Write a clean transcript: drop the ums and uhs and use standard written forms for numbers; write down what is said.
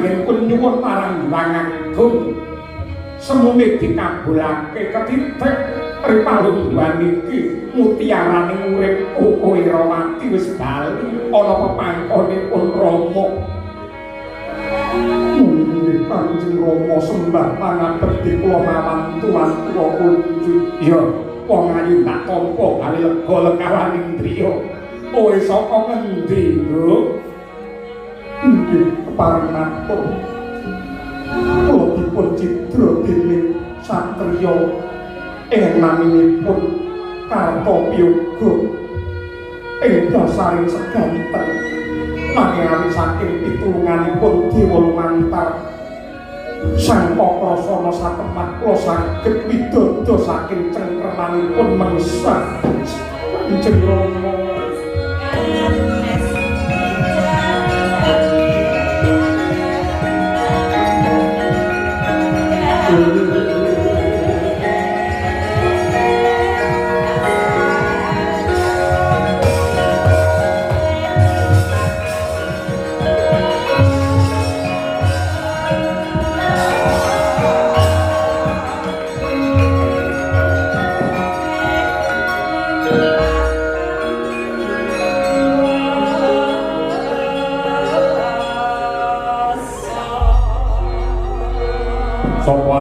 Anggenipun nyuwun marang Hyang Agung semune dikabulake ketitik ripalungguhan iki mutiaraning urip Irawati wis bali ana pepangkonipun Rama. Nggih Kanjeng Rama sembah pangabekti kula mawan tuan kula kunjuk. Ya wong ayu tak tampa gawe lega lekawaning driya. Kowe saka ngendi, Nduk? Nggih kepareng matur. Kula dipun cidra dening satriya ing naminipun Kartapyoga ing dasaring seganten nanging awit saking pitulunganipun dewa lumantar Sang Pakrasana satemah kula saged widodo saking cengkremanipun mengsa Kanjeng Rama. Sapa